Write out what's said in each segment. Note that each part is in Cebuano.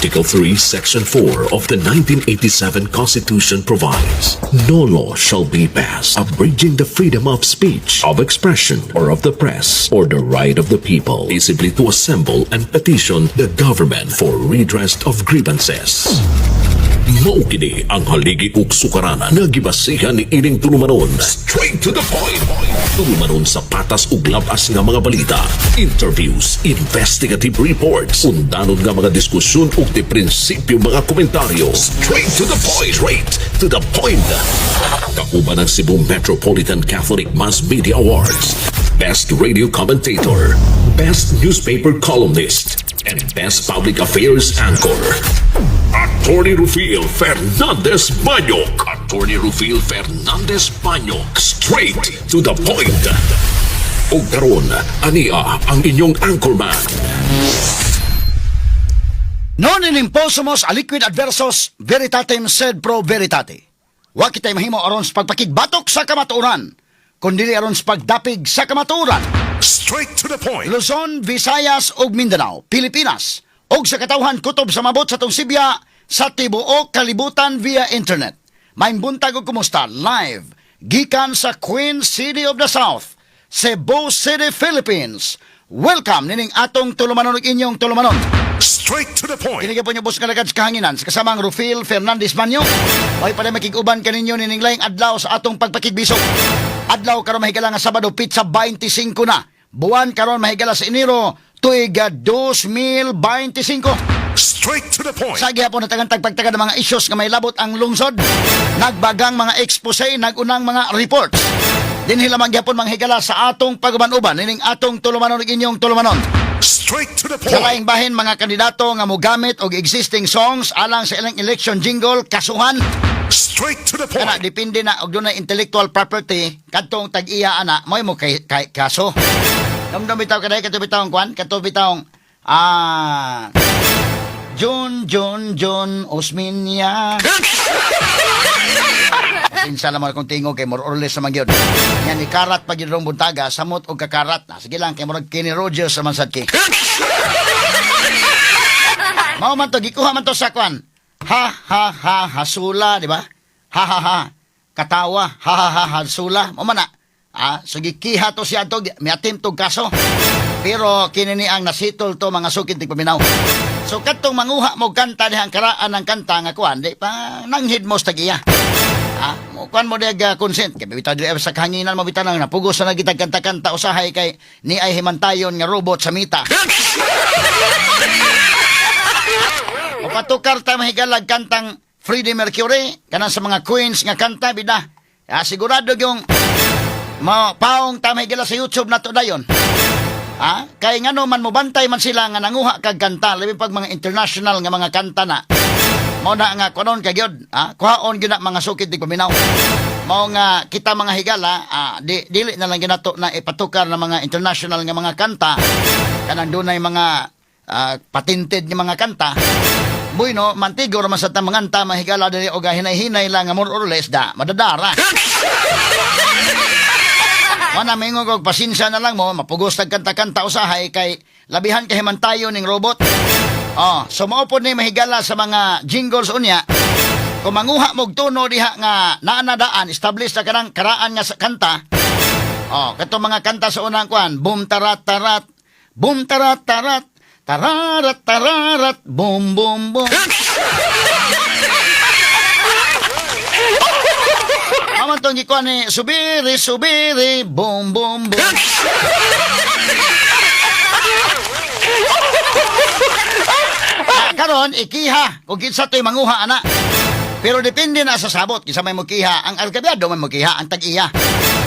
Article 3, Section 4 of the 1987 Constitution provides, "No law shall be passed abridging the freedom of speech, of expression, or of the press, or the right of the people peaceably to assemble and petition the government for redress of grievances." Mao kini ang haligi ug sukaranan nga gibasihan ni ining tulumanon. Straight to the point. Tulumanon sa patas ug labas nga mga balita, interviews, investigative reports, undanon nga mga diskusyon ug di prinsipyo mga komentaryo. Straight to the point. Straight to the point. Kauban ang Cebu Metropolitan Catholic Mass Media Awards, Best Radio Commentator, Best Newspaper Columnist, and Best Public Affairs Anchor. Attorney Rufil Fernandez Banyok. Attorney Rufil Fernandez Banyok. Straight to the point. Ug karon, ania ang inyong anchorman. Non enim possumus aliquid adversus veritatem sed pro veritate. Wa kitay mahimo aron sa pagpakigbatok sa kamatuoran, kundi aron sa pagdapig sa kamatuoran. Straight to the point. Luzon, Visayas ug Mindanao, Pilipinas, ug sa katawhan kutob sa mabot sa atong sibya sa tibuok kalibutan via internet. Maayong buntag ug kumusta live gikan sa Queen City of the South, Cebu City, Philippines. Welcome nining atong tulumanon ug inyong tulumanon. Straight to the point. Kini po bus nga lagad sa kahanginan sa kasamang Rufil Fernandez Manyo. May pala makig-uban kaninyo nining laing adlaw sa atong pagpakigbisog. Adlaw karon, mahigala, nga Sabado, petsa 25 na. Buwan karon, mahigala, sa Enero, tuig 2025. Straight to the point. Sa gihapon natagan tagpagtaga ng mga issues nga may labot ang lungsod. Nagbagang mga expose, nagunang mga reports. Dinhi lamang gihapon, mga higala, sa atong paguban-uban nining atong tulumanon ug inyong tulumanon. Straight to the Sa laing bahin, mga kandidato nga mogamit og existing songs alang sa ilang election jingle, kasuhan. Straight to the Kana depende na og dunay intellectual property kadtong tag-iya ana mo kay kaso. Dumdum bitaw kaday kadto bitawng kwan, kadto bitawng Jun Jun Jun Osminia. Pasensya naman akong tingog kay more or less naman gyud. Yan ni karat pag yun buntaga, samot og kakarat na. Sige lang kay murag Kenny Rogers naman sad ki. Mao man to, gikuha man to sa kwan. Ha ha ha hasula, di ba? Ha ha ha. Katawa, ha ha ha hasula. Mao man na. So gikiha to siya to, miatim to kaso. Pero kini ni ang nasitol to, mga sukid tigpaminaw. So kadtong manguha mo kanta dihang karaan ng kanta nga kuan, di pa nanghid mo sa tag-iya. Mo kuan mo diag consent kay bitaw dili sa kahanginan mo bitaw nang napugos na gitag kanta-kanta usahay kay ni ay himantayon nga robot sa Meta. O patukar ta, mahigalag, kantang Freddie Mercury kanang sa mga Queens nga kanta bida. Sigurado yung mo paong ta, mahigala, sa YouTube na to dayon. Kay ngano man mobantay man sila nga nanguha kag kanta, labi pag mga international nga mga kanta na. Mao na nga kunon kay gyud, kuhaon gyud na, mga sukid di paminaw. Mao nga kita, mga higala, di dili na lang ginato na ipatukar ng mga international nga mga kanta kanang dunay mga patented nga mga kanta. Bueno, mantigo raman sa tamang kanta, mahigala, dili og hinay-hinay lang nga more or less da madadara. Wala mingon og pasensya na lang mo, mapugos tag kanta-kanta usahay kay labihan kay himantayo ning robot. Oh, so mao pod ni, mahigala, sa mga jingles unya. Kung manguha mo og tono diha nga naa na daan, establish na kanang karaan nga sa kanta. Oh, kato mga kanta sa unang kwan, boom tarat tarat, boom tarat tarat, tararat tararat, boom boom boom. Aman tong gikuan ni Subiri, Subiri, boom, boom, boom. Karon ikiha kung kinsa to'y manguha ana. Pero depende na sa sabot kinsa may mukiha, ang alkabyado may mukiha, ang tag-iya.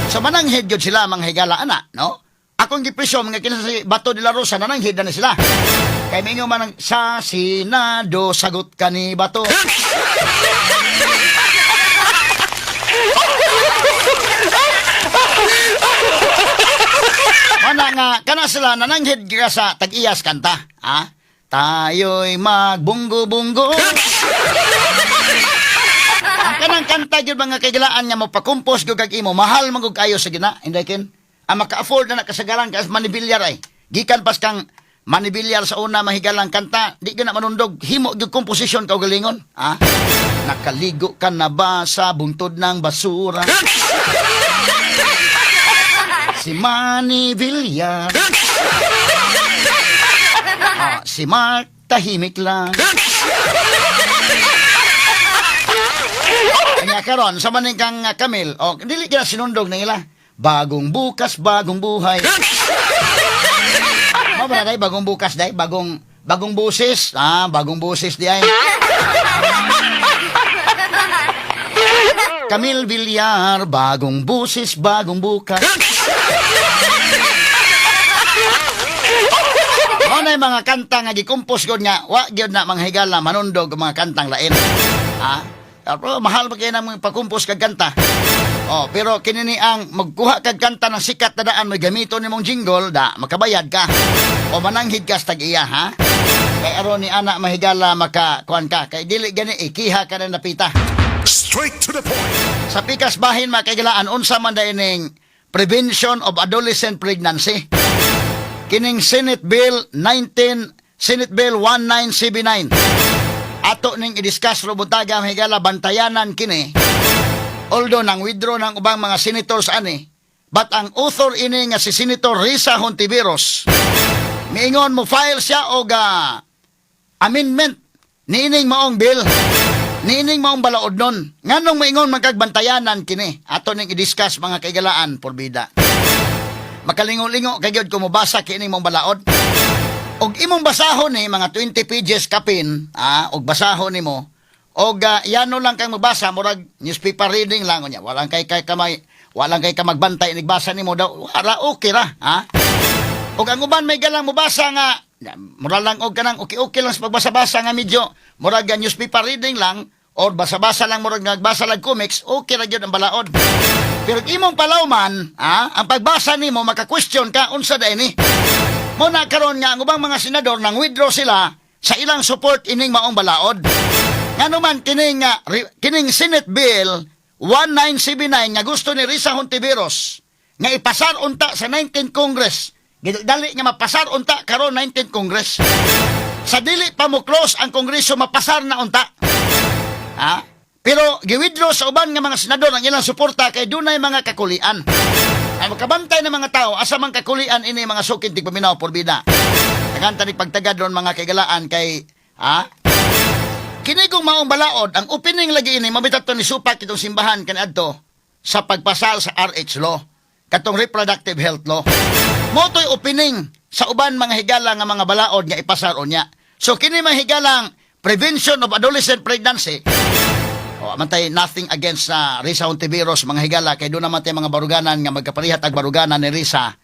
So mananghid gyud sila, mga higala, ana, no? Akong gipresyo mga kinsa si Bato de la Rosa, nananghid na ni sila. Kay mingo man ang sa Senado, sagot ka ni Bato. Mana nga kana sila nananghid ka sa tag-iyas kanta, ha? Tayo'y magbunggo-bunggo. Ang kanang kanta gyud, mga kaigalaan, nga mopakumpos gyud kag imo, mahal man gud kayo sa gina, hindi kin. Ang maka-afford na nakasagaran ka manibilyar ay. Gikan pas kang Manny Villar sa una, mahigalang kanta, di ka na manundog, himo gyud komposisyon kaugalingon. Ha? Nakaligo ka na ba sa buntod ng basura? Si Manny Villar. Ah, si Mark, tahimik lang. Kanya karon sa maning kang Camille, oh, dili ka na sinundog nila. Bagong bukas, bagong buhay. Mao ba na day bagong bukas day, bagong bagong busis. Ah, bagong busis di ay. Camille Villar, bagong busis, bagong bukas. Mao na yung mga kanta nga gikompos gud nga wa gyud na mga higala manundog ang mga kantang lain. Ha? Pero mahal pa kayo ng pagkumpos kag kanta. Oh, pero kini ni ang magkuha kag kanta ng sikat na daan may gamito nimong jingle da makabayad ka. O mananghid ka sa tag-iya, ha? Kay aron ni ana mahigala maka kuan ka kay dili gani ikiha ka na napita. Straight to the point. Sa pikas bahin, mga kaigalaan, unsa man da ining Prevention of Adolescent Pregnancy? Kining Senate Bill 1979. Ato ning i-discuss robutaga, mga higala, bantayanan kini. Although nang withdraw ng ubang mga senators ani, but ang author ini nga si Senator Risa Hontiveros, miingon mo file siya og amendment niining maong bill. Niining maong balaod nun. Nganong maingon man kag bantayanan kini? Ato ning i-discuss, mga kaigalaan, porbida. Makalingo-lingo kay gyud kung mobasa kining maong balaod. Og imong basahon ni mga 20 pages kapin, og basahon nimo, og yano lang kang magbasa, murag newspaper reading lang unya. Walang kay kamay, walang kay ka magbantay nagbasa nimo daw, ara okay ra, ha? Og ang uban may galang mobasa nga mura lang og kanang okay-okay lang sa pagbasa-basa nga medyo murag newspaper reading lang or basa-basa lang murag nagbasa lang comics, okay ra gyud ang balaod. Pero imong palawman, ang pagbasa nimo maka-question ka unsa da ini. Mo na karon nga ang ubang mga senador nang withdraw sila sa ilang support ining maong balaod. Ngano man kining Senate Bill 1979 nga gusto ni Risa Hontiveros nga ipasar unta sa 19th Congress. Dali nga mapasar unta karon 19th Congress. Sa dili pa mo close ang Kongreso, mapasar na unta. Ha? Pero gi-withdraw sa uban nga mga senador ang ilang suporta kay dunay mga kakulian. Ay makabantay ng mga tao asa man kakulian ini, mga sukin tigpaminaw, porbida. Naganta ni pagtagad ron, mga kaigalaan, kay ha? Kini kong maong balaod, ang opening lagi ini mabitat to ni supak itong simbahan kaniadto sa pagpasal sa RH law, katong reproductive health law. Mo to'y opening sa uban mga higala nga mga balaod nga ipasar unya. So kini mga higalang Prevention of Adolescent Pregnancy. O, mantay nothing against sa Risa Hontiveros, mga higala, kay doon naman tayo mga baruganan nga magkaparihat ag baruganan ni Risa.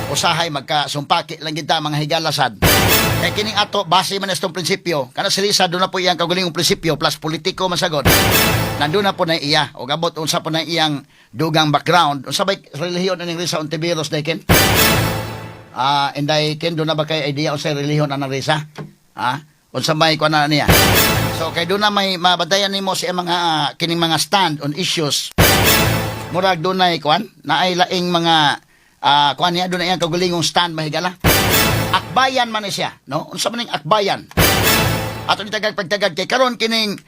Usahay magkasumpaki lang kita, mga higala sad. Kay kining ato base man itong prinsipyo. Kana si Risa doon na po iyang kaugalingong prinsipyo plus politiko masagod. Nandun na po na iya o gabot unsa po na iyang dugang background. Unsa bay relihiyon aning Risa Hontiveros, Deken? Ah, inday ken doon na ba kay idea unsa relihiyon anang Risa? Ah, unsa may kuan na niya? So kay doon na may mabantayan nimo sa mga kining mga stand on issues. Murag dunay kuan, naay laing mga kuan niya, doon na iyang kaugalingong stand, mahigala. Akbayan man ni siya, no? Unsa man ning akbayan? Ato ni tagag pagtagad kay karon kining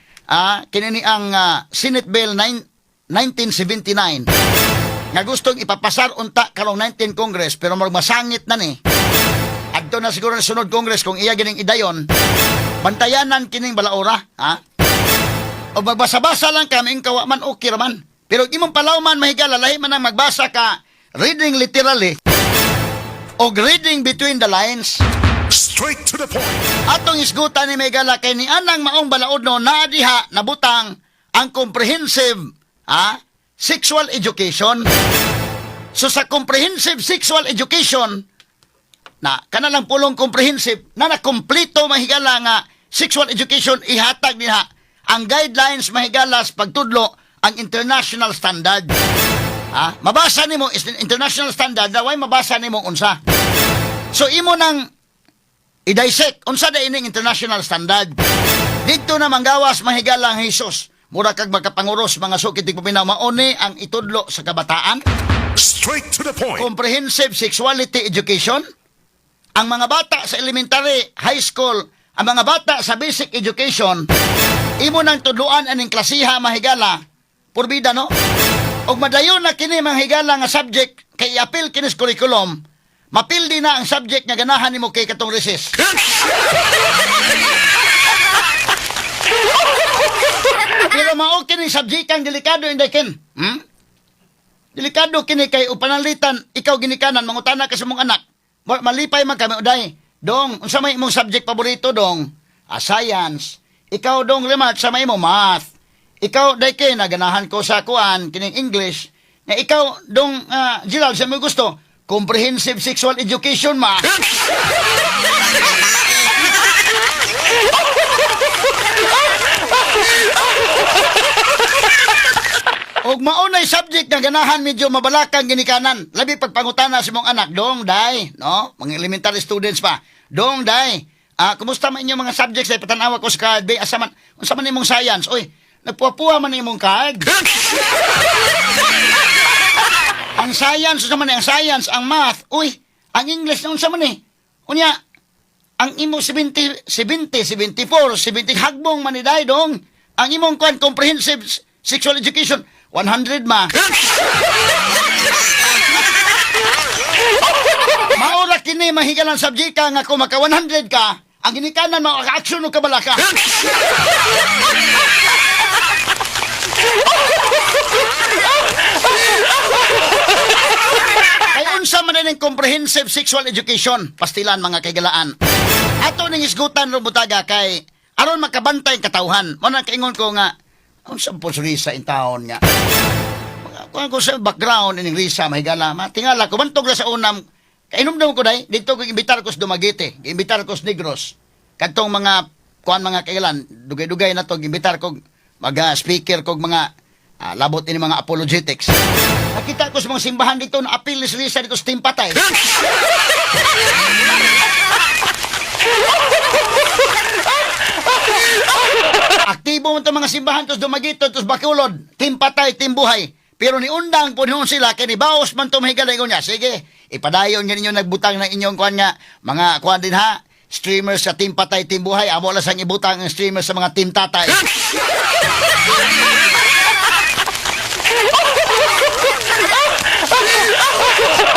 kini ni ang Senate Bill 9, 1979 nga gustong ipapasar unta karong 19 Congress, pero murag masangit na ni. Adto na siguro na sunod Congress kung iya gining idayon. Bantayanan kining balaora, ha? O magbasa-basa lang kami, kawa man okay raman. Pero imong palawman, mahigala, lahi man ang magbasa ka reading literally o reading between the lines. Straight to the point. Atong isgutan ni mahigala kay ni anang maong balaod no naa diha nabutang ang comprehensive sexual education. So sa comprehensive sexual education na kana lang pulong comprehensive na nakumpleto, mahigala, nga sexual education ihatag niya ang guidelines, mahigala, sa pagtudlo ang international standard. Ha? Mabasa nimo is international standard, way mabasa nimo unsa. So imo nang i-dissect unsa da ining international standard. Dito na manggawas, mahigala, ang Jesus. Mura kag makapanguros, mga sukit tigpaminaw, mauni ang itudlo sa kabataan. Straight to the point. Comprehensive sexuality education. Ang mga bata sa elementary, high school, ang mga bata sa basic education, imo nang tudluan aning klasiha, mahigala, purbida, no? Og madayon na kini, mga higala, nga subject kay i-apil kini sa curriculum, mapildi na ang subject nga ganahan nimo kay katong recess. Pero mao kini subject ang delikado, inday ken. Delikado kini kay upananglitan ikaw ginikanan mangutana ka sa mong anak. Malipay man kami uday. Dong, unsa may imong subject paborito, dong? Ah, science. Ikaw, dong remark, sa may mo math. Ikaw, day kay naganahan ko sa kuan kining English. Nga ikaw, dong Gerald, sa mo gusto comprehensive sexual education, ma. Og maunay subject nga ganahan, medyo mabalakang ginikanan. Labi pagpangutana sa mong anak, dong, day, no? Mga elementary students pa. Dong, day. Ah, kumusta man inyong mga subjects ay patanawa ko sa card, bay, asa man, unsa man imong science? Oy, nagpuapuha man imong card. Ang science, unsa man ni ang science, ang math, uy, ang English na unsa man ni? Unya, ang imo 70, 70, 74, 70 hagbong man ni day, dong. Ang imong kwan comprehensive sexual education 100 ma. Maura kini mahigalan subject nga kung maka 100 ka, ang ginikanan mo action og kabalaka. Kay unsa man ning comprehensive sexual education, pastilan, mga kaigalaan. Ato ning isgutan ro butaga kay aron makabantay ang katawhan. Mo na kaingon ko nga unsa po si Risa in taon nga. Kung ko sa background ining Risa, mahigala, matingala ko bantog ra sa unam. Kainomdom ko day dito ko imbitar ko sa Dumaguete, imbitar ko sa Negros. Kadtong mga kuan, mga kailan, dugay-dugay na to imbitar ko mag speaker kog mga labot ini mga apologetics. Nakita ko sa mga simbahan dito na apil ni Risa dito sa Timpatay. Aktibo mo itong mga simbahan tos Dumaguete, tos Bacolod, Team Patay, Team Buhay. Pero ni undang po noon sila, kay ni Baos man tumhigala niya. Sige, ipadayon nga ninyo nagbutang ng inyong kuan nga, mga kuan din ha, streamers sa Team Patay, Team Buhay, amo lang sang ibutang ang streamers sa mga Team Tatay.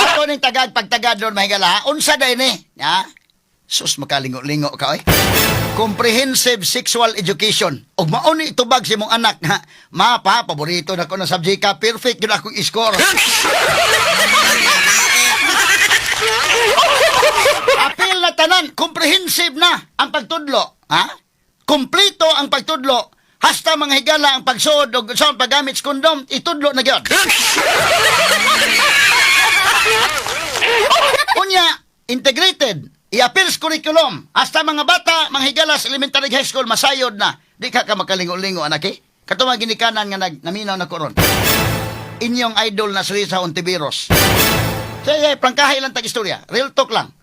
Ato ning tagad pagtagad ron, mahigala ha. Unsa day ni? Ha? Sus, makalingo-lingo ka oy. Comprehensive sexual education. Og mao ni itubag sa imong anak nga, ma, pa, paborito na ko na subject ka, perfect yun akong score. Apil na tanan, comprehensive na ang pagtudlo, ha? Kompleto ang pagtudlo. Hasta, mga higala, ang pagsuod og sa paggamit sa kondom, itudlo na gyud. Unya, integrated. I-appeal sa curriculum. Hasta mga bata, mga higala sa elementary, high school, masayod na. Di ka ka makalingo-lingo, anak eh. Kato mga ginikanan nga naminaw na koron. Inyong idol na si Risa Hontiveros. Sige, prangkahay lang tag istorya. Real talk lang.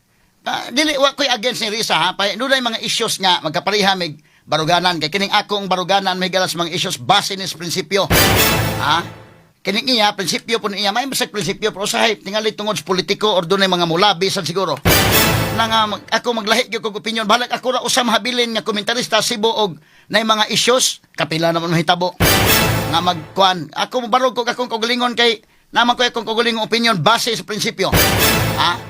Ah, dili wa ko'y against ni Risa ha. Pa, dunay mga issues nga magkapareha mig baruganan kay kining akong baruganan may galas mga issues base ni sa prinsipyo. Ha? Kining iya prinsipyo po niya, may masag prinsipyo pero usahay tingali tungod sa politiko or dunay mga mulabi sad siguro. Na nga ako maglahi gyud kog opinion, balag ako ra usa mahabilin nga komentarista Cebu og nay mga issues kapila naman mahitabo nga magkuan ako mobarog ko akong kaugalingon kay naman ko akong kaugalingong opinion base sa prinsipyo, ha.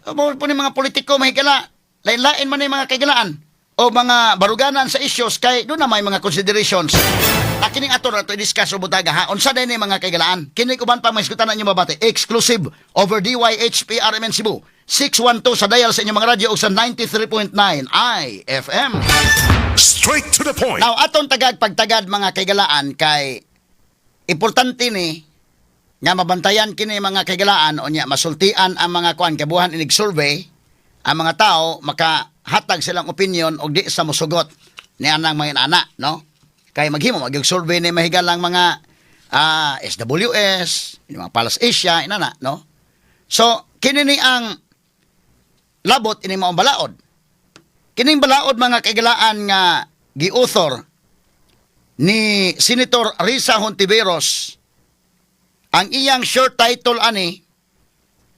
Mo po ni mga politiko, mahigala, lain-lain man ni mga kaigalaan o mga baruganan sa issues kay doon na may mga considerations na kining ato na to i-discuss o butaga ha. Unsa din ni, mga kaigalaan, kini uban pa mga isgutan ninyo mabati exclusive over DYHP RMN Cebu 612 sa dial sa inyong mga radyo o sa 93.9 IFM. Straight to the point. Now, aton tagag pagtagad, mga kaigalaan, kay importante ni nga mabantayan kini, mga kaigalaan, o nya masultian ang mga kuan kay buhan inig survey ang mga tao makahatag silang opinion og di sa mosugot ni anang mga inana, no? Kay maghimo magyug survey ni mahigalang mga SWS, yung mga Pulse Asia inana, no? So kini ni ang labot ini maong balaod. Kining balaod, mga kaigalaan, nga gi-author ni Senator Risa Hontiveros, ang iyang short title ani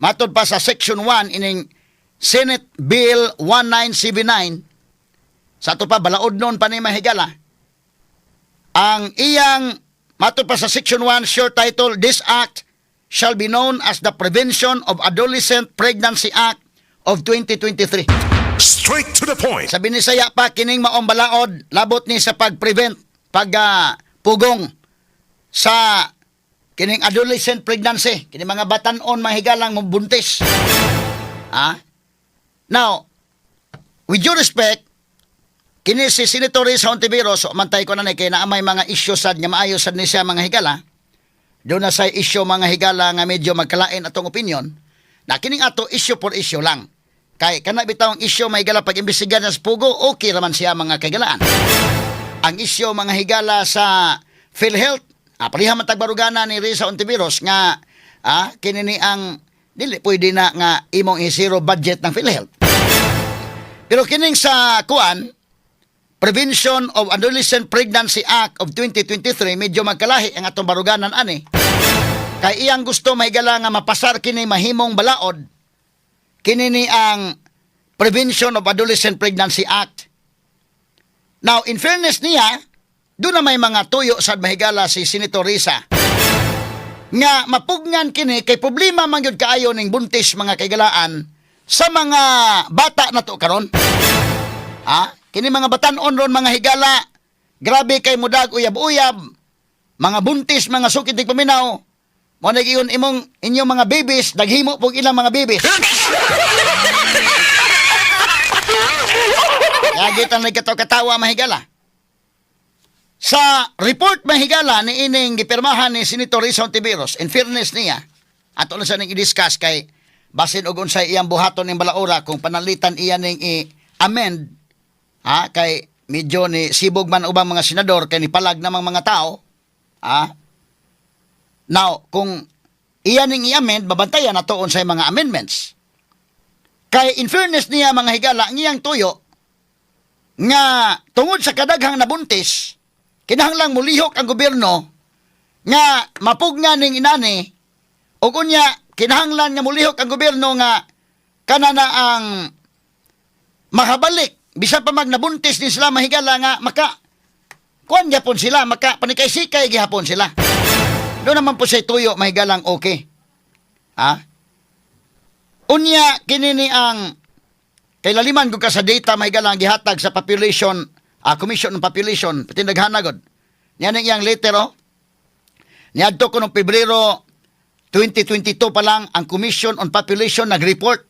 matod pa sa section 1 ining Senate Bill 1979, sa ato pa balaod noon pa ni, mahigala, ang iyang matud pa sa Section 1, short title, "This Act shall be known as the Prevention of Adolescent Pregnancy Act of 2023." Straight to the point. Sa Binisaya pa, kining maong balaod labot ni sa pag-prevent, pag pugong sa kining adolescent pregnancy, kining mga batan-on, mahigalang mobuntis. Ah? Now, with due respect, kini si Senator Risa Hontiveros, so, mantay ko na ni kay naa may mga issue sad nga maayo sad ni siya, mga higala. Doon na sa issue, mga higala, nga medyo magkalain atong opinion. Na kining ato, issue for issue lang. Kay kana bitaw ang issue, mga higala, pag imbestigahan sa POGO, okay raman siya, mga kahigalaan. Ang issue, mga higala, sa PhilHealth, pareha man tagbarugana ni Risa Hontiveros nga kini ni ang dili pwede na nga imong i-zero budget ng PhilHealth. Pero kining sa kuan, Prevention of Adolescent Pregnancy Act of 2023, medyo magkalahi ang atong baruganan ani. Kay iyang gusto, mahigala, nga mapasar kini, mahimong balaod kini ni ang Prevention of Adolescent Pregnancy Act. Now, in fairness niya, doon na may mga tuyo sa mahigala si Senator Risa nga mapugnan kini kay problema man gyud kaayo ning buntis, mga kaigalaan, sa mga bata na to karon. Ha? Kini mga batan-on ron, mga higala, grabe kay mudag uyab-uyab, mga buntis, mga sukid tig paminaw. Mo na giyon imong inyong mga babies, naghimo pog ilang mga babies. Lagi tan nagkatawa mahigala. Sa report, mahigala, ni ining gipirmahan ni Senator Risa Hontiveros, in fairness niya, ato lang sa ning i-discuss kay basin og unsay iyang buhaton ning balaura kung panalitan iya ning i-amend, ha, kay medyo ni sibog man ubang mga senador kay ni palag namang mga tao, ha. Now, kung iya ning i-amend, babantayan nato unsay mga amendments. Kay in fairness niya, mga higala, ang iyang tuyo nga tungod sa kadaghang nabuntis, kinahanglang mulihok ang gobyerno nga mapugnan ning inani ug unya kinahanglan nga mulihok ang gobyerno nga kana na ang makabalik bisan pa magnabuntis ni sila, mahigala, nga maka kuan gyapon sila, maka panikay-sikay gihapon sila. Doon naman po siya tuyo, mahigalang, okay, ha. Unya kini ni ang kay laliman gud ka sa data, mahigala, ang gihatag sa population Commission on Population pati naghana gud niya ning iyang letter, oh. Niadto ko noong Pebrero 2022 pa lang, ang Commission on Population nag-report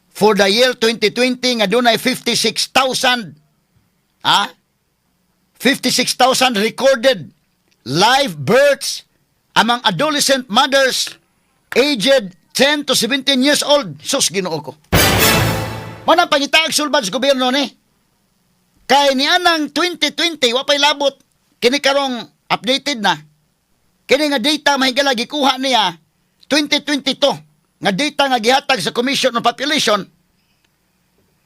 for the year 2020 nga dunay 56,000, 56,000 recorded live births among adolescent mothers aged 10 to 17 years old. Sus, Ginoo ko. Mo nang pangitaag sulbad sa gobyerno ni. Kay ni anang 2020, wa pay labot kini karong updated na. Kini nga data, mahigala, gikuha niya 2022 nga data nga gihatag sa Commission on Population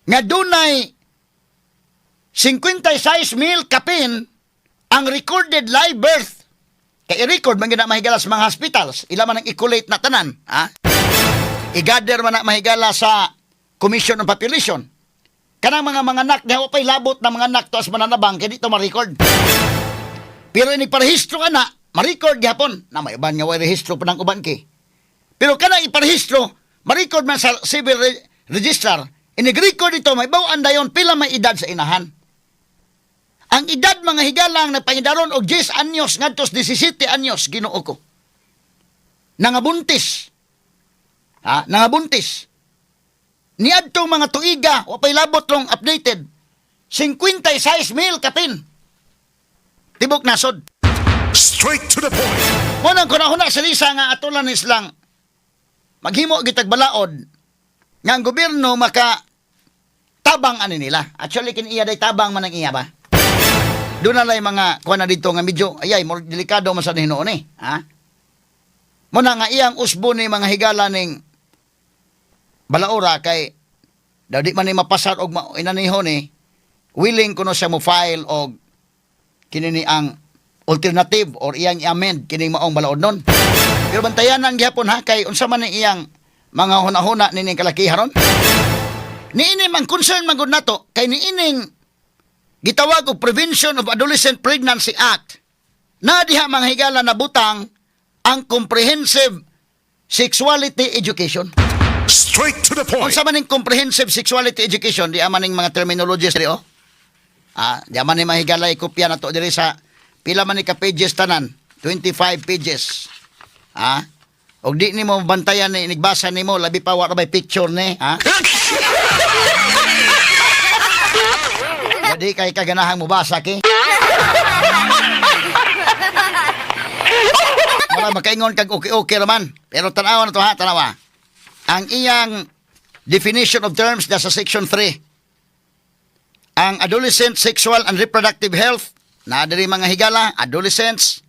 nga dunay 56 mil kapin ang recorded live birth. Kay i-record man gyud na, mahigala, sa mga hospitals. Ila man ang i-collate na tanan. Ha? I-gather man na, mahigala, sa Commission on Population. Kanang mga manganak, di wa pa'y labot na mga anak to as mananabang, kay dito ma-record. Pero ini parehistro ka na, ma-record gihapon. Na may uban nga way rehistro pa ng uban kay. Pero kana iparehistro, ma-record man sa civil registrar, inig-record ito, may bawaan dayon pila may edad sa inahan. Ang edad, mga higalang, nagpangidaron og 10 anyos ngadto sa 17 anyos, Ginoo ko. Nangabuntis. Ha? Nangabuntis. Niadtong mga tuiga, wa pay labot long updated. 56 mil kapin. Tibok nasod. Straight to the point. Mo nang kunahuna sa Risa nga ato lang islang maghimo gitag balaod nga ang gobyerno maka tabang ani nila. Actually, kin iya day tabang man ang iya ba. Doon na lang mga kuha na dito nga medyo ayay more delikado man sa hinuon eh. Ha? Mo na nga iyang usbo ni, mga higala, ning balaora kay daw di man ni mapasar og inanihon ni, willing kuno siya mo file og kini ni ang alternative or iyang i-amend kining maong balaod nun. Pero bantayanan gihapon ha, kay unsa man ni iyang mga hunahuna nining kalakiha ron. Niini man concern man gud nato kay niining gitawag og Prevention of Adolescent Pregnancy Act na diha, mga higala, na butang ang comprehensive sexuality education. Straight to the point. Unsa man ning comprehensive sexuality education, di man ning mga terminologies diri oh. Di man ni mahigala ikopya na to diri sa pila man ni ka pages tanan, 25 pages. Og di nimo bantayan ni nigbasa nimo, labi pa wa ra bay picture ni, ha? Di kay kaganahang mobasa ki. Wala makaingon kag okay-okay raman. Pero tanawa na to ha, tanawa. Ang iyang definition of terms nasa section 3. Ang adolescent sexual and reproductive health na diri, mga higala, adolescents.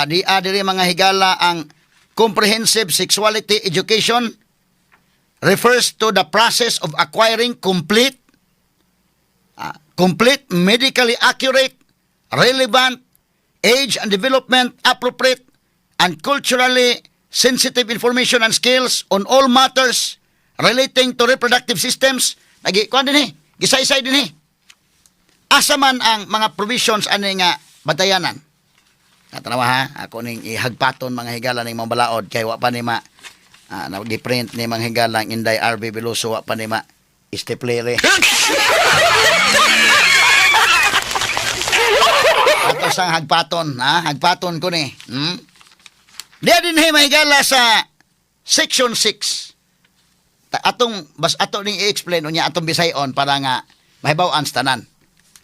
Di diri, mga higala, ang comprehensive sexuality education refers to the process of acquiring complete, medically accurate, relevant, age and development appropriate, and culturally sensitive information and skills on all matters relating to reproductive systems. Nagi, kuan din eh. Gisaysay din eh. Asa man ang mga provisions ani nga batayanan? Tanawa ha, ako ning ihagpaton, mga higala, ning mga balaod kay wa pa ni ma gi-print ni mga higala ang Inday RB Veloso, wa pa ni ma staplere. Ato sang hagpaton, ha? Hagpaton ko ni. Diya din hey, mahigala, sa section 6. Atong bas ato ning i-explain unya atong bisayon para nga mahibaw-an sa tanan.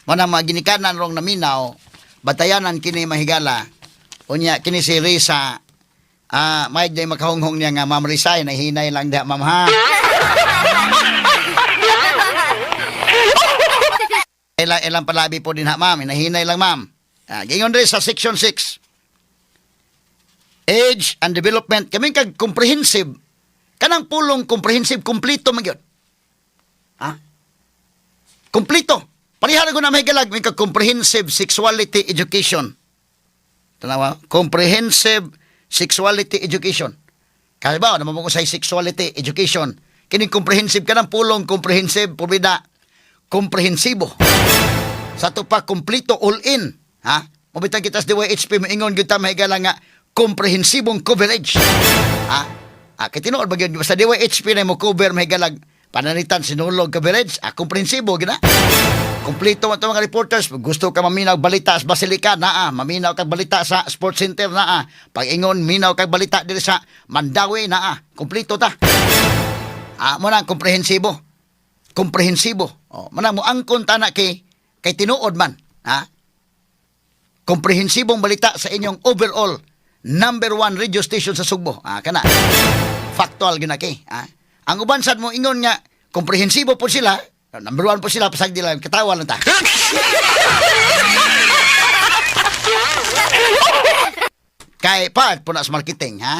Mo na mga ginikanan rong naminaw, batayanan kini, mahigala. Unya kini si Risa, may day makahunghong niya nga Ma'am Risa, nahinay lang diha, ma'am, ha. Ilang ilang palabi po din ha, ma'am, hinahinay lang, ma'am. Gingon rin sa section 6. Age and development kami kag comprehensive, kanang pulong comprehensive, kompleto man gyud. Ha? Kompleto. Pareha ra ko na may galag may kag comprehensive sexuality education. Tanawa, comprehensive sexuality education. Kaya ba, naman mo ko sa sexuality education. Kining comprehensive, kanang pulong comprehensive, pubida, komprehensibo. Sa ato pa, kompleto, all in. Ha? Mabitang kita sa DYHP, maingon gyud ta, mahigala, nga komprehensibong coverage. Ha? Kay tinuod ba gyud sa DYHP na mo cover, mahigalag, pananglitan Sinulog coverage, komprehensibo gina. Kompleto man to mga reporters. Gusto ka maminaw balita sa Basilica, naa. Maminaw kag balita sa Sports Center, naa. Pag ingon, minaw kag balita diri sa Mandaue, naa. Kompleto ta. Mo na ang komprehensibo. Komprehensibo. Oh, mo na mo angkon tana kay tinuod man, ha? Komprehensibong balita sa inyong overall number one radio station sa Sugbo. Kana. Factual gyud na kay, ha? Ang uban sad mo ingon nga komprehensibo po sila, number one po sila, pasag nila, katawa lang ta. Kay part po na sa marketing, ha?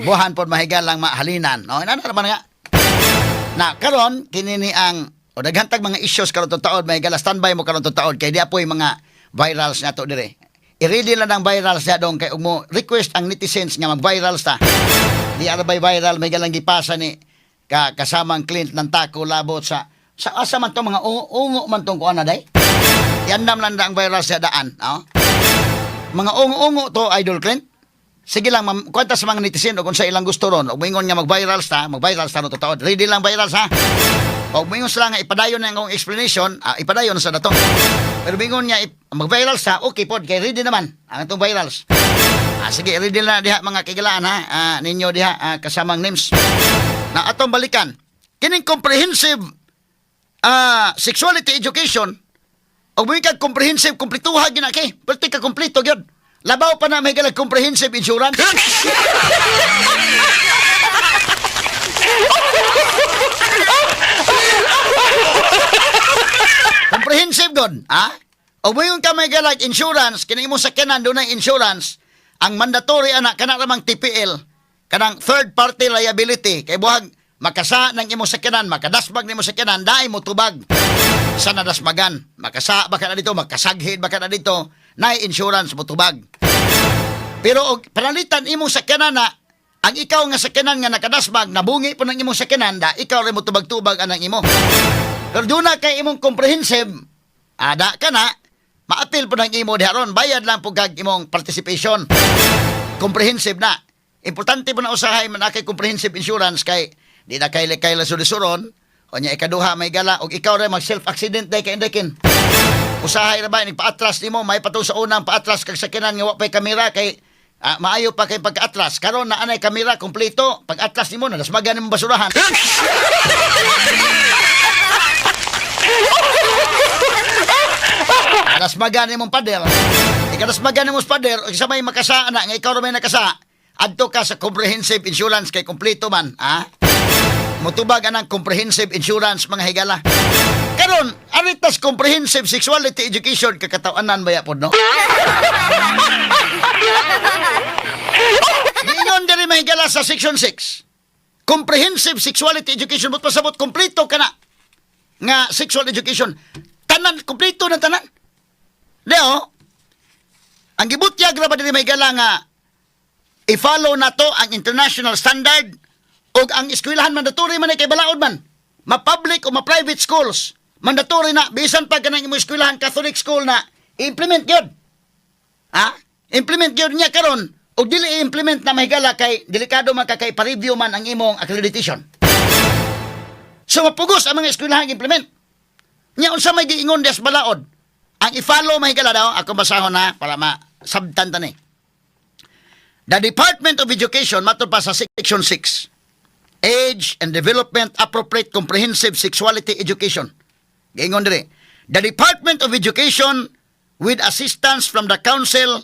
Buhan po mahigalang mahalinan. No, inana naman nga. Na karon kini ni ang o daghan tag mga issues karon taod, mahigala, standby mo karon taod kay di apoy mga virals nato dire. I-ready lang ang virals niya dong kay ug mo request ang netizens nga mag-virals ta. Di ara bay viral may galang gipasa ni ka kasamang Clint ng tako labot sa asa man to, mga ungo man tong kuan na day. Yandam lang na ang viral sa daan, no? Mga ungo-ungo to, Idol Clint. Sige lang, ma'am, kwenta sa mga netizen o kung sa ilang gusto ron. O moingon nga mag-viral ta, mag-viral ta no totoo. Ready lang viral ha. O moingon sila nga ipadayon na ang akong explanation, ipadayon na sa dato. Pero moingon nga mag-viral sa, okay pod kay ready naman ang atong virals. Sige, ready na diha, mga kigalaan ha, ninyo diha kasamang names. Na atong balikan. Kining comprehensive sexuality education, og mo kag comprehensive, kumpletuha gyud na kay. Perti ka kompleto gyud. Labaw pa na may galag comprehensive insurance. Comprehensive god, ha? Og mo ka may galag insurance, kini imo sakyanan dunay insurance, ang mandatory ana kana ramang TPL, kanang third party liability, kay buhag makasa ng imo sakyanan, makadasbag nimo sakyanan, dai mo tubag sa nadasbagan. Makasa ba ka na dito, makasaghid ba ka na dito, nay insurance mo tubag. Pero og panalitan imong sakyanan na Ang ikaw nga sakyanan nga nakadasmag, nabungi po ng imong sakyanan, da, ikaw rin mo tubag-tubag anang imo. Pero duna kay imong comprehensive, ada ka na, maapil po ng imo diharon, bayad lang po kag imong participation. Comprehensive na. Importante po na usahay man kay comprehensive insurance kay di na kay kay lisuron, o nya ikaduha may gala og ikaw rin mag self accident day kay indekin. Usahay ra ba paatras nimo may patong sa unang paatras kag sakyanan nga wa pay kamera kay maayo pa kay pagka-atras. Karon na anay kamera kompleto, pag atras nimo na dasmagan nimo basurahan. Dasmagan nimong pader. Ikadasmagan nimong pader ug sa may makasa na nga ikaw ra may nakasa. Adto ka sa comprehensive insurance kay kompleto man, ha? Mutubag anang comprehensive insurance, mga higala. Karon, aritas comprehensive sexuality education kakatawanan baya pod, no? Giingon diri, mga higala, sa section 6. Comprehensive sexuality education but pasabot kompleto kana nga sexual education. Tanan kompleto na tanan. Leo, ang gibutyag ra ba diri, may gala, nga i-follow na to ang international standard ug ang eskwelahan mandatory man ni kay balaod man. Ma-public o ma-private schools, mandatory na bisan pa kanang imong eskwelahan Catholic school na i-implement gyud. Ha? Implement gyud niya karon ug dili i-implement na, mahigala, kay delikado man ka kay pa-review man ang imong accreditation. So mapugos ang mga eskwelahan implement. Nya unsa may giingon des balaod? Ang i-follow, mahigala daw, ako basahon na para masabtan ta ni. The Department of Education, matod pa sa Section 6, Age and Development Appropriate Comprehensive Sexuality Education. Giingon diri, the Department of Education, with assistance from the Council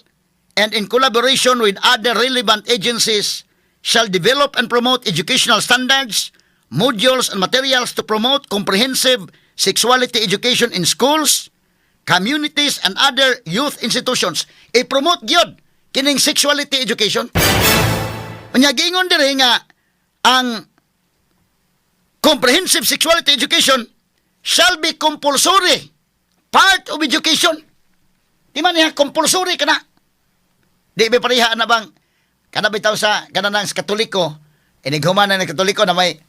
and in collaboration with other relevant agencies, shall develop and promote educational standards, modules and materials to promote comprehensive sexuality education in schools, communities and other youth institutions. I-promote gyud kining sexuality education. Unya giingon diri nga ang comprehensive sexuality education shall be compulsory part of education. Di man niya compulsory ka na. Di ba pareha na bang kada bitaw sa kada nang sa Katoliko, inighuman na ng Katoliko na may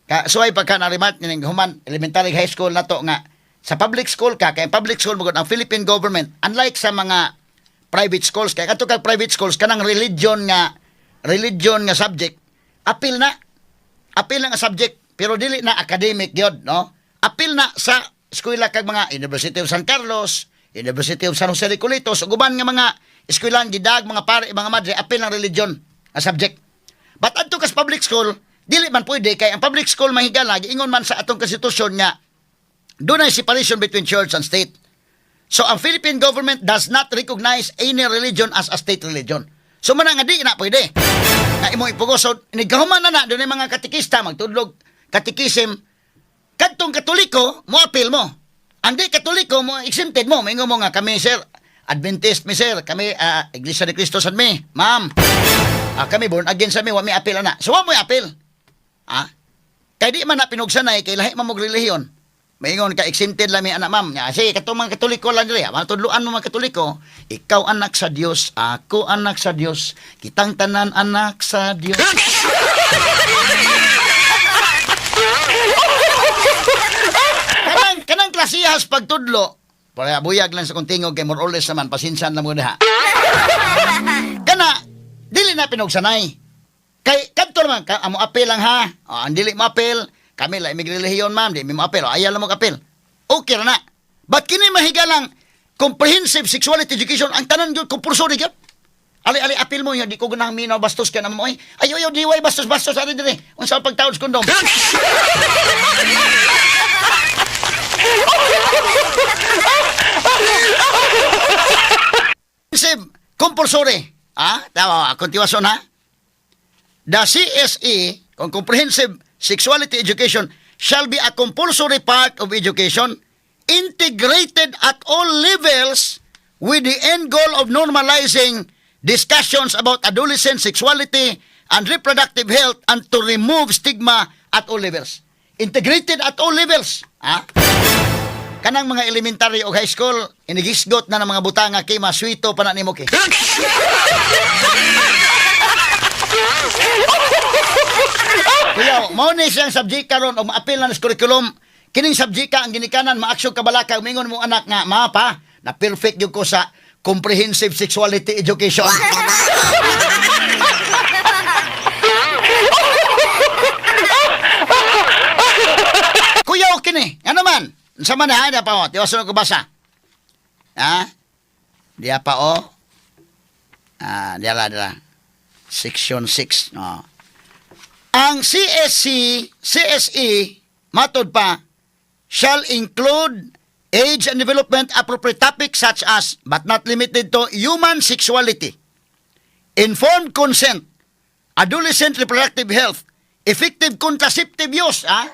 ka, suway pa ka na remark ning human elementary, high school na to nga sa public school ka, kay ang public school mo ang Philippine government, unlike sa mga private schools, kay kadto kag private schools kanang religion nga subject apil na, apil na nga subject pero dili na academic gyud, no? Apil na sa eskwela kag mga University of San Carlos, University of San Jose Recoletos ug uban nga mga eskwelahan gidag mga pare, mga madre, apil ang religion nga subject. But adto kas public school dili man pwede kay ang public school, mahigala, giingon man sa atong konstitusyon nga dunay separation between church and state. So ang Philippine government does not recognize any religion as a state religion. So man nga di na pwede. Nga imo ipugos. So nigahuman na na dunay mga katikista magtudlog katikism kadtong Katoliko mo apil mo. Ang di Katoliko mo exempted mo. Maingon mo nga kami, sir, Adventist mi, sir, kami Iglesia ni Cristo sad mi, ma'am. Kami born again sa mi, wa mi apil ana. So wa mo apil. Kay di man na pinugsanay kay lahi man mog relihiyon. Maingon ka, exempted lang mi anak, ma'am. Nga sige katong mga Katoliko lang diri, mga tudloan mo mga Katoliko, ikaw anak sa Dios, ako anak sa Dios, kitang tanan anak sa Dios. Kanang klasihas pagtudlo. Para buyag lang sa kuntingog kay more or less naman pasinsan na mo ha. Kana dili na pinugsanay. Kay kadto naman ka amo apil lang ha. O, ang dili mo apil, kami la imig relihiyon, ma'am, di mi mo apil. O, ayaw lang mo apil. Okay ra na. But kini mahigalang comprehensive sexuality education ang tanan gyud compulsory gyud. Ali ali apil mo yun, di ko ganang minaw, bastos ka na mo ay. Ayo ayo di way bastos bastos ari diri. Unsa ang pagtaod sa kondom? Comprehensive compulsory. Ah, tama, continuation ha. The CSE, kung Comprehensive Sexuality Education, shall be a compulsory part of education integrated at all levels with the end goal of normalizing discussions about adolescent sexuality and reproductive health and to remove stigma at all levels. Integrated at all levels. Ha? Kanang mga elementary o high school, inigisgot na ng mga butanga kay maswito pa na nimo kay. Kuya, mao ni siyang subject karon og maapil na sa curriculum. Kining subject ang ginikanan maaksyon kabalaka, mingon mo anak nga, "Ma, pa, na perfect gyud ko sa comprehensive sexuality education." Wa ka ba? Kuya, okay ni. Ano man? Sa man ha, di pa o. Tiwason ko basa. Ha? Di pa o. Ah, diala, diala. Section 6. No. Ang CSC, CSE, matod pa, shall include age and development appropriate topics such as, but not limited to, human sexuality, informed consent, adolescent reproductive health, effective contraceptive use, ah?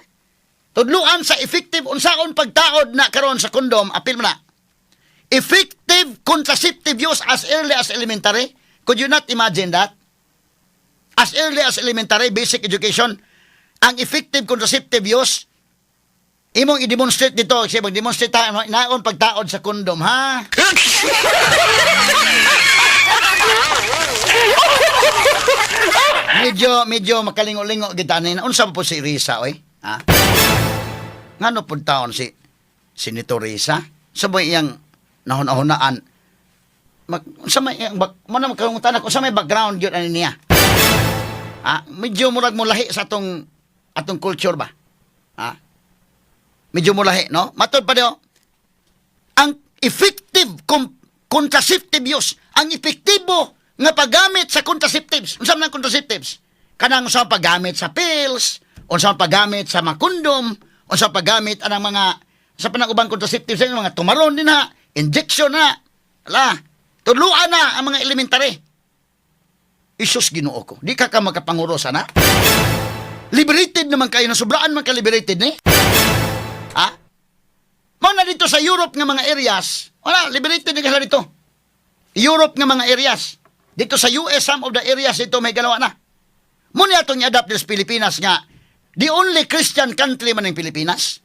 Tudluan sa effective unsaon pagtaod na karon sa kondom, apil mo na. Effective contraceptive use as early as elementary. Could you not imagine that? As early as elementary, basic education, ang effective contraceptive use, imong i-demonstrate dito, kasi mag-demonstrate tayo, naon pagtaod sa kondom, ha? Medyo makalingo-lingo kita ni. Unsa pa po si Risa, oy? Ha? Ngano pud taon si Senator Risa? Sa ba iyang nahon-ahonaan? Unsa may iyang mo na magkangutan ako, unsa may background gyud ani niya? Ha? Medyo murag mo lahi sa atong culture ba? Ha? Medyo mulahi, no? Matod pa dio. Ang effective contraceptive use, ang epektibo nga paggamit sa contraceptives. Unsa man ang contraceptives? Kanang unsa ang paggamit sa pills, unsa ang paggamit sa mga kondom, unsa ang paggamit anang mga sa panang ubang contraceptives, ang mga tumaron din ha, injection na. Ala, tudluan na ang mga elementary. Isus, Ginoo ko. Di ka ka makapanguro sana. Liberated naman kayo na sobraan man ka liberated ni. Ha? Mao na dito sa Europe nga mga areas, wala, liberated na sila dito. Europe nga mga areas. Dito sa US, some of the areas dito may galawa na. Muna atong i-adapt sa Pilipinas nga, the only Christian country man ang Pilipinas.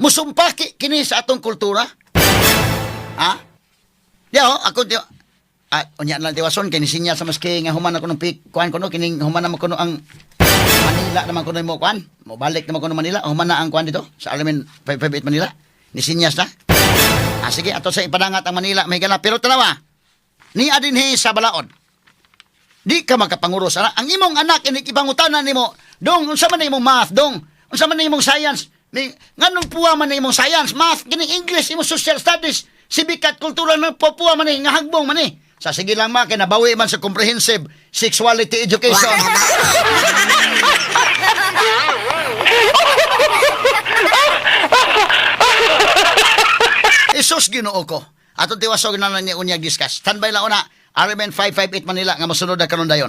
Musumpaki kini sa atong kultura. Ha? Di ho, ako di. Ah, unya lang tiwason kini sinya sa maski nga human ako ng pik kuan kuno kining human naman kuno ang Manila naman kuno mo kuan. Mo balik naman kuno Manila, human na ang kuan dito sa Alamin 558 Manila. Ni sinyas na. Ah, sige, ato sa ipadangat ang Manila may gala pero tanawa. Ni adinhi sa balaod. Di ka makapanguro sa ang imong anak inig ipangutana nimo, "Dong, unsa man na imong math, dong? Unsa man na imong science?" Ni nganong puwa man na imong science, math, kining English, imong social studies, civic at kultura ng puwa man ni nga hagbong man ni. Sa sige lang ma kay nabawi man sa comprehensive sexuality education. Wa ka ba? Isus, Ginoo ko. Atong tiwasog na lang niya unyag discuss. Standby lang una. RMN 558 Manila nga mosunod na karon dayon.